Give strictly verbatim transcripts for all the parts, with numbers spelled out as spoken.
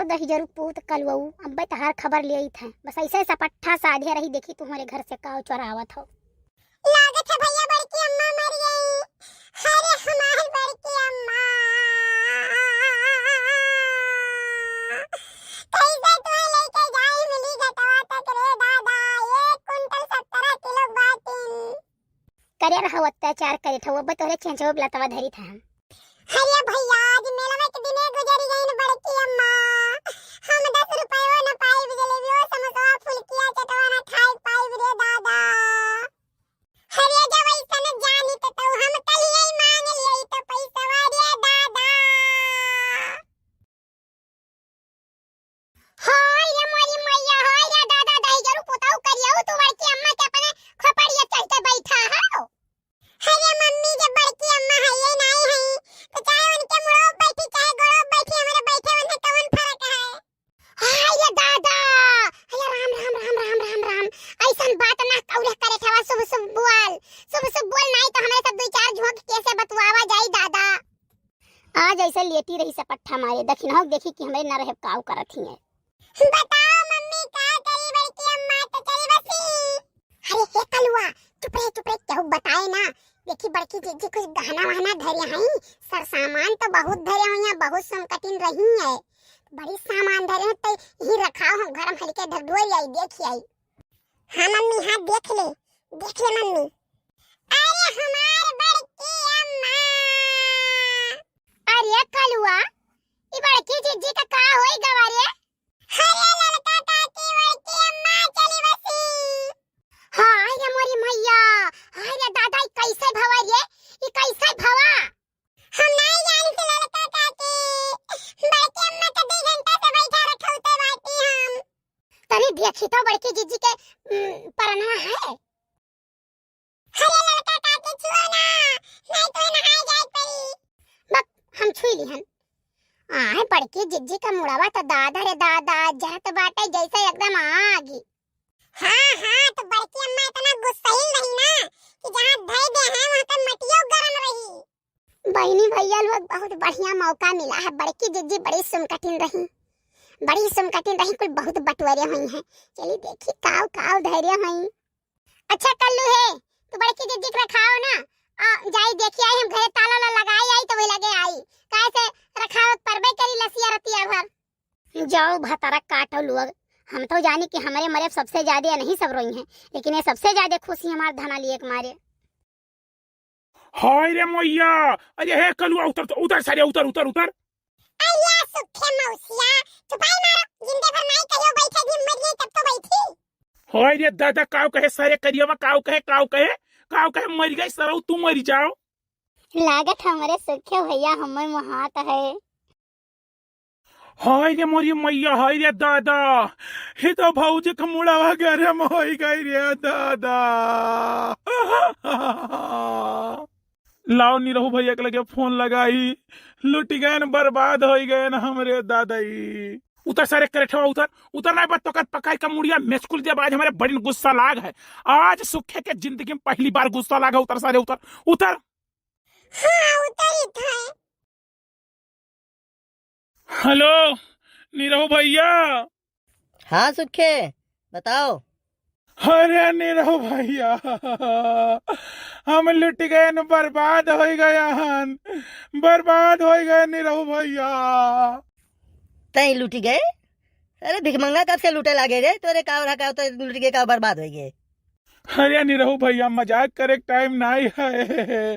दहिजरू पूत कलुआऊ, अब्बे तहार खबर लेइत है। बस ऐसे सपट्ठा साधे रही, देखी तुम्हरे घर से काव चोरावत हो। लागत है भैया बड़की अम्मा मर गई। अरे हमार बड़की अम्मा, कैसे तुम्हें लेके जाए मिली घटवा तक रे दादा, एक कुंटल सत्रह किलो बाटिन। करे रहो अत्याचार करे ठो, अब तोहरे चेंचवा लतवा धरी था हम। अरे भैया, आज मेलवा के दिने गुजरी गईन बड़की अम्मा। हम दस रुपयो न पाइब, जलेबियो, समोसवा, फुलकिया, चटवा न खाए पाइब रे दादा। अरे जब ऐसन जानी त तू हम कहिए मांग लिए तो पैसवा रे दादा। हाय रे मोरी मैया, हाय रे दादा, दहिजरू पुताऊ करियाऊ, तू बड़की अम्मा के अपने खोपड़िया चढ़ के बैठा हो। अरे मम्मी, जब बड़की अम्मा है ये नाई है, तो चाहे उनके मुड़ो बैठी, चाहे गोड़ो बैठी, हमारे बैठे उन्हें कौन फर्क है? हाय रे दादा, अरे राम, राम, राम, राम, राम, राम। ऐसन बात ना कौरे करे खेवा, शुभ, शुभ बोल, शुभ, शुभ बोल, नाई तो हमारे सब दो चार झोंक कैसे बतुआवा जाई दादा। आज ऐसे लेटी रही सपट्ठा मारे, दखिनहो देखी कि हमरे न रहे काऊ करत ही है। बताओ मम्मी, का करी बड़की अम्मा, तो चली बसी। अरे हे कलुआ, चुप रहे, चुप रहे, केहू बताए ना। देखी बड़की जिज्जी कुछ गहना वहना धरे हैं, सर सामान तो बहुत धरे हुई हैं, बहुत सुनकटिन रही है। बड़ी सामान धरे हैं, तो यही रखाओ, हम घर में हल्के ढगढोर आई, देख आई। हाँ मम्मी, हाँ देख ले, देख ले मम्मी। अरे हमार बड़की अम्मा। अरे कलुआ, ई बड़की जिज्जी का का होई गवा रे? अरे ललका काकी बड़की अम्मा चली बसी। हाय रे मोरी मैया, हाय रे दादा, ई कैसे भवा रे, ई कैसे भवा? हम नहीं जानी से ललका काकी, बड़की अम्मा तो दो घंटा से बैठा रखौते बाटी हम। तनी देखी तो बड़की जिज्जी के, उम, परनवा है। अरे ललका काकी छुओ ना, नहीं तो नहाए जाए पड़ी। बक, हम छुई लिहन। आए बड़की जिज्जी का मुड़वा तो दादा रे दादा, जरत बाटे जैसे एकदम आगी। हाँ, हाँ, तो बड़की अम्मा इतना गुस्सैल रही ना कि जहाँ धई दे हैं वहाँ का मटियो गरम रही। बहिनी भैया लोग, बहुत बढ़िया मौका मिला है। बड़की जिज्जी बड़ी सुनकटिन रही, बड़ी सुनकटिन रही, कुल बहुत बटोरे हुई हैं। चली देखी काव काव धैर्य हुई। अच्छा कल्लू हे, तू बड़की जिज्जी के रखाओ ना, आ, जाई देखी आई, हम घरे ताला ला लगाई आई तो वही लगे आई, काहे से रखाओ परबे करी लसिया रतिया भर। जाओ भतारा काटो लोग, हम तो जानी कि हमरे मरे सबसे ज्यादा नहीं सब रोई हैं, लेकिन ये सबसे ज्यादा खुशी हमार धना लिए के मारे। हाय रे मैया, अरे हे कलुआ, उतर तो, उतर सारे, उतर, उतर, उतर। अय्या सुखे मौसिया, चुपाई मारो, जिंदे भर नाई कहियो बैठे भी मर गई तब तो बैठी। हाय रे दादा, काव कहे सारे करियावा, काव कहे, काव कहे, काव कहे मर गई सरऊ, तू मर जाओ। लागत हमरे सुखे भैया हमर मुहात है। हाय रे मोरी मैया, हाय रे दादा, हे तो भौजी के मुड़वा गरम होई गई रे दादा। लाओ निरहू भैया के लगे फोन लगाई, लुटि गएन, बर्बाद होई गएन हमरे दादाई। उतर सारे करेठवा, उतर, उतर, नहीं बात तो कर पकाई का मुड़िया मेचकुल देब आज हमरे बड़ी गुस्सा लाग है। आज सुखे के जिंदगी में पहली बार गुस्सा लाग है, उतर सारे, उतर, उतर। हाँ, उतरित है। हेलो, निरहू भैया। हाँ सुखे, बताओ। अरे निरहू भैया, हम लुटि गएन, बर्बाद होइ गएन, बर्बाद होइ गएन निरहू भैया। तैं लुटि गए? अरे भिखमंगा कब से लूटे लागे रे? तोरे का रहा का तो लूट के का बर्बाद होइ गए। अरे निरहू भैया, मजाक करे के टाइम नाई है।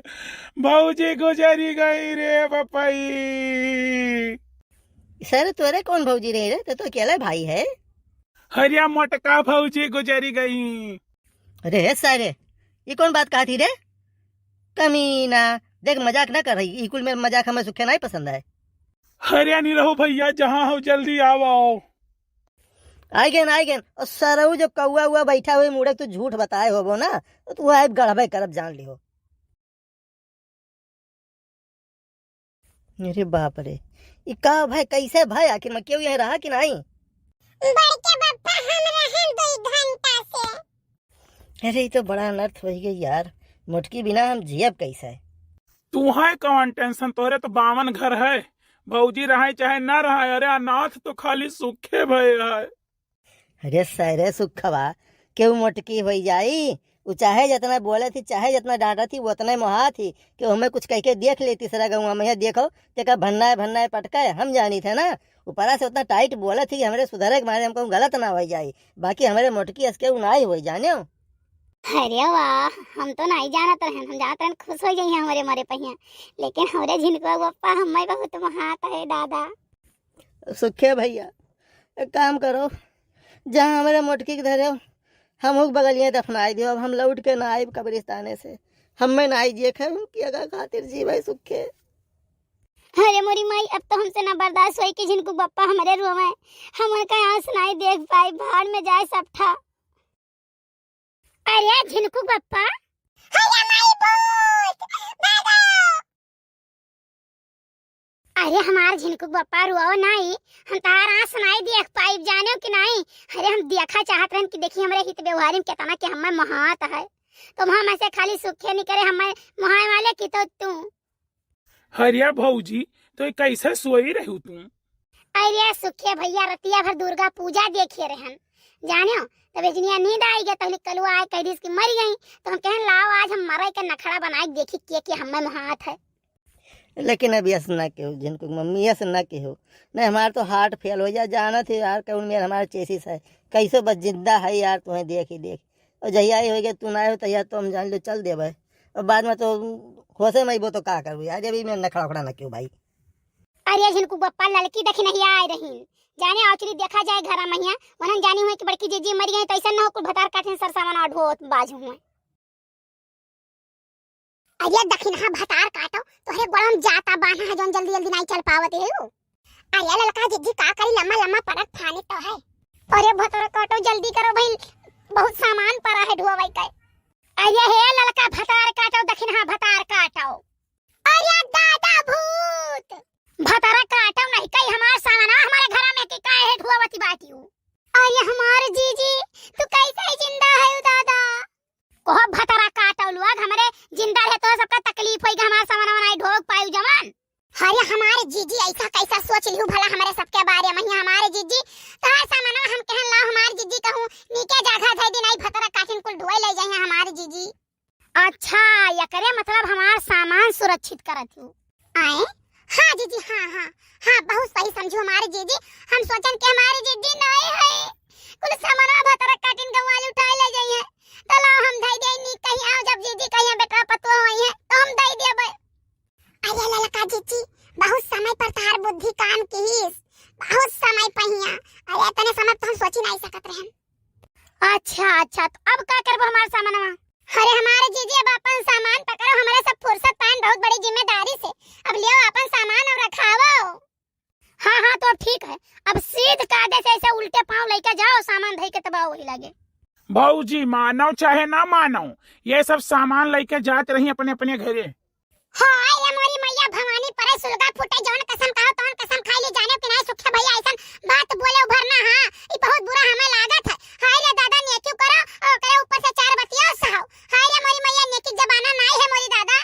भौजी गुजरी गई रे बपई। सर तोरे कौन भौजी रही रे? तो, तो अकेले भाई है। अरे मोटका भौजी गुजरी गई। अरे सारे, ये कौन बात कहा थी रे? कमीना, देख मजाक ना कर रही, ई कुल में मजाक हमें सुखे नाई पसंद है। अरे निरहू भैया, जहाँ हो जल्दी आओ। आइ गेन, आइ गेन। और सरऊ जो कौआ उआ बैठा हुए मुड़े, तू झूठ बताए होबो ना, तो तू आइब गढ़बे करब, जान लिहो। अरे बाप रे, ई का भाई, कैसे भाई, आखिर में केहू यहाँ रहा कि नहीं? बड़के बप्पा, हम रहन दो घंटा से। अरे, ई तो बड़ा अनर्थ होइ गई यार, मोटकी बिना हम जियब कैसे? तू है कौन टेंशन, तोरे तो बावन घर है, भौजी रहइ चाहे ना रहइ, अरे अनाथ तो खाली सुखे भए है। अरे सरे सुखवा, केहू मोटकी होइ जाई, उ चाहे जतना बोलत ही, चाहे जतना डाँटत ही, ओतने मोहात ही। केहू हमें कुछ कहिके देख ले तीसरा गउँवा में, देखो, तेका भन्नाए भन्नाए पटकाए, हम जानित है ना। ऊपरा से ओतना टाइट बोलत ही कि हमरे सुधरे के मारे हमको गलत ना होइ जाई, बाकी हमरे मोटकी अस केहू नाई होइ, जानेउ। अरे वाह, हम तो नाई जानत रहन, हम जानत रहन खुश होइ जइहैं हमरे मरे पहिया, लेकिन हमरे झिनकुआ बप्पा हमें बहुत मोहात है दादा। सुखे भइया, एक काम करो, जहाँ हमरे मोटकी के धरे हो, हमहू के बगलिए दफनाइ दियो। अब हम लौट के ना आइब कब्रिस्ताने से, हमें नाई जिए खाए उनकी अगा खातिर जीवे सुखे। अरे मोरी माई, अब तो हमसे ना बर्दाश्त होई कि झिनकू बप्पा हमरे रोवे, हम उनका आँस नाई देख पाई, भाड़ में जाए सब ठा। अरे झिनकू बप्पा। अरे माई भूत, भागो। अरे हमार झिनकू बप्पा रोवा नाई, हम तहार आँस नाई देख पाइब, जानेउ कि नाई। अरे हम देखा चाहत रहन कि देखी हमरे हित व्यवहार में केतना के हमें मोहात है। तुम हम ऐसे खाली सुखे नहीं करे, हमें मोहाए वाले की तो तू। अरे भौजी, तो ये कैसे सोई रहू तू? अरे सुखे भइया, रतिया भर दुर्गा पूजा देखे रहन, जानेउ, तब इजनिया नींद आई गया, तहली कलुआ आए कह दिस कि मर गई, तो हम कहन लाओ आज हम मरे के नखड़ा बनाए के देखी के, के हमें मोहात है। लेकिन अब यस ना केहू, झिनकू मम्मी यस ना केहू, नहीं हमार तो heart fail होइ जा, जानत ही यार कौन मेर हमार चेसिस है, कैसे बस जिंदा है यार, तुम्हें देख ही देख। और जहिया ही होइ गया तू ना हो, तहिया तो हम जान लो चल देबे। और बाद में तो होशे में अइबो तो का करबू यार, जब ई में नखड़ा उखड़ा ना केहू भाई। अरे झिनकू बप्पा, ललकी दखिनहिया आए रहीन, जाने औचरी देखा जाए घरा महिया, वनन जानी हुए कि बड़की जीजी मर गई, तो ऐसा न हो कुल भतार काठिन सरसावन ढोत बाज हुए। अरे दखिनहा भतार काटो, तोहरे गोड़म जाता बान्हा है, जौन जल्दी जल्दी नाई चल पावत है। अरे ललका जीजी का करी, लम्मा लम्मा परत फानी तो है। अरे भतार काटो, जल्दी करो भाई, बहुत सामान परा है ढोवे के। अरे हे ललका भतार काटो, दखिनहा भतार काटो। अरे दादा भूत! भतारा काटो नहीं कई हमार सामाना हमारे घरा में के काहे ढुआवती बाटिउ? अरे हमार जीजी, तू कैसे जिंदा है दादा? कहो भतारा काटो लोग, हमरे जिंदा रहे तो सबका तकलीफ होई कि हमार सामाना नाई ढोक पायु जवान। अरे हमार जीजी ऐसा कैसा सोच लिहू भला हमरे सबके बारे में ही? हमार जीजी तोहार सामाना हम कहन लाओ, हमार जीजी कहूँ नीके जागा धई दिन आई भतारा काटिन कुल ढोए ले जाइए हमार जीजी। अच्छा, एकरे मतलब हमार सामान सुरक्षित करत हूँ। आए? हाँ जीजी, हाँ, हाँ, हाँ, बहुत सही समझू हमारे जीजी। हम सोचन कि हमारे जीजी नहीं है, कुल सामानवा भतारा काटिन गंवाली उठाए ले जाइए। तो लाओ हम धई दे नी, कहीं आओ जब जीजी कहीं बेटवा पतुआ होई है तो हम धई देबे। अरे ललका जीजी, बहुत समय पर तहार बुद्धि काम किहिस, बहुत समय पहिया। अरे इतने समय तो हम सोची नहीं सकत रहन। अच्छा, अच्छा, तो अब का करबो हमार सामानवा? अरे हमारे जीजी, अब अपन सामान पकड़ो, हमरे सब फुर्सत पाएन बहुत बड़ी जिम्मेदारी से। अब लियो अपन सामान और रखावो। हाँ, हाँ, तो अब ठीक है, अब सीध कायदे से ऐसे उल्टे पाँव लेके जाओ, सामान धई के तब आओ वही लागे। भौजी, मानो चाहे ना मानो, ये सब सामान लेके जात रही अपने अपने घरे। हाय रे मोरी मैया भवानी, परे सुलगा फूटे, जौन कसम खाओ तौन कसम खाई ली, जाने कि नाई सुखे भैया ऐसन बात बोले उभरना, हाँ, ई बहुत बुरा हमें लागत है। हाय रे दादा, नेकी करो और ओकरे ऊपर से चार बतिया सहो। हाय रे मोरी मैया, नेकी जमाना नाई है मोरी दादा।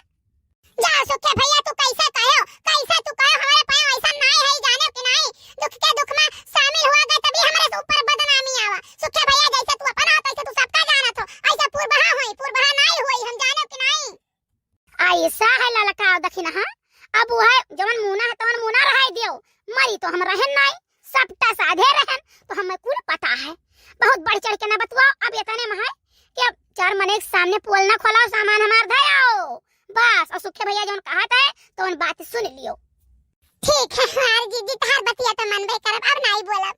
जा सुखे भैया, तू कैसे कहो, कैसे तू कहो, हमारे पाँव ऐसा नाई है, जाने कि नाई, दुख के दुख में शामिल हुआ गए तभी हमारे ऊपर बदनामी आवा। सुखे भैया जैसे तू अपन हो, तैसे तू सबका जानत हो, ऐसा पूर्वहा होई, पूर्वहा नाई होई, हम जाने कि नाई। ऐसा है ललका, देखी ना, हाँ? अब वो है, जवन मुना है, तवन मुना रहाई दियो, मरी तो हम रहन नाई, सबटा साधे रहन, तो हमें कुल पता है। बहुत बढ़ चढ़ के ना बतुआओ, अब इतने में है कि अब चार मने के सामने पोल ना खोलाओ, सामान हमार धयाओ। बस, और सुखे भैया जवन कहत है, तवन बात सुन लियो। ठीक है, हमार जीजी, तहार बतिया तो मनबे करब, अब नाई बोलब।